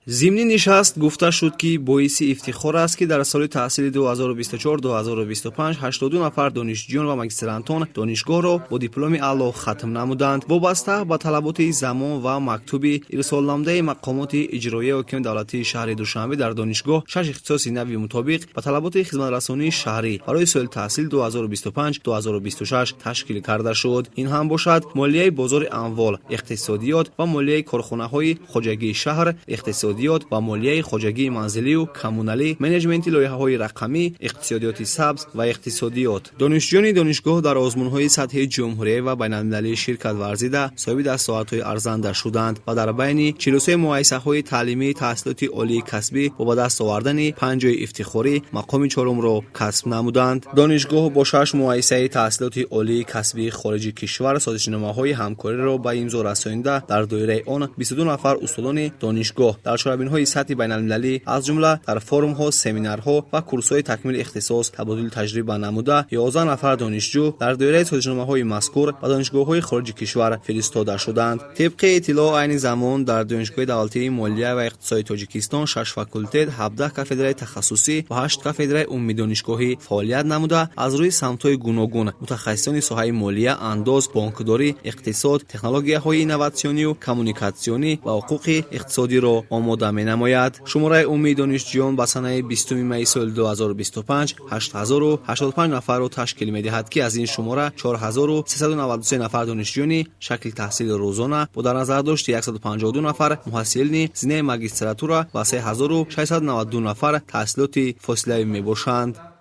Зимни нишаст гуфта шуд, ки боиси ифтихор аст, ки дар соли таҳсили 2024-2025 82 нафар донишҷӯён ва магистрантон донишгоҳро бо дипломи аъло хатм намуданд. Вобаста ба талаботи замон ва мактуби ирсолнамудаи мақомоти иҷроияи ҳокимияти давлатии шаҳри Душанбе, дар донишгоҳ шаш ихтисоси нави мутобиқ ба талаботи хизматрасонии шаҳрӣ барои соли таҳсил 2025-2026 ташкил карда шуд. Ин ҳам бошад молияи бозори амвол, иқтисодиёт ва молияи корхонаҳои хоҷагии шаҳр, иқтисодиёт ва молияи хоҷагии манзилию коммуналӣ, менеҷменти лоиҳаҳои рақамӣ, иқтисодиёти сабз ва иқтисодиёт. Донишҷӯёни донишгоҳ дар озмунҳои сатҳи ҷумҳуриявӣ ва байналмилалӣ ширкат варзида, соҳиби дастовардҳои арзанда шуданд ва дар байни 43 муассисаҳои таълимии таҳсилоти олии касбӣ бо ба даст овардани панҷ ҷойи ифтихорӣ мақоми чорумро касб намуданд. Донишгоҳ бо шаш муассисаи таҳсилоти олии касбии хориҷи кишвар созишномаҳои ҳамкориро ба имзо расонида, дар доираи он 22 нафар устодони донишгоҳ дар чорабиниҳои сатҳи байналмилалӣ, аз ҷумла дар форумҳо, семинарҳо ва курсҳои такмили ихтисос табодули таҷриба намуда, 11 нафар донишҷӯ дар доираи созишномаҳои мазкур ба донишгоҳҳои хориҷи кишвар фиристода шуданд. Тибқи иттилоъ, айни замон дар Донишгоҳи давлатии молия ва иқтисоди Тоҷикистон шаш факултет, 17 кафедраи тахассусӣ ва ҳашт кафедраи умумидонишгоҳӣ фаъолият намуда, аз рӯи самтҳои гуногун мутахассисони соҳаи молия, андоз, бонкдорӣ, иқтисод, технологияҳои инноватсионию коммуникатсионӣ ва ҳуқуқи иқтисодиро омода менамояд. Шумораи умумии донишҷӯён ба санаи 20 майи соли 2025 8085 нафарро ташкил медиҳад, ки аз ин шумора 4393 нафар донишҷӯёни шакли таҳсили рӯзона бо дар назардошти 152 нафар муҳассилини зинаи магистратура ва 3692 нафар таҳсилоти фосилавӣ мебошанд.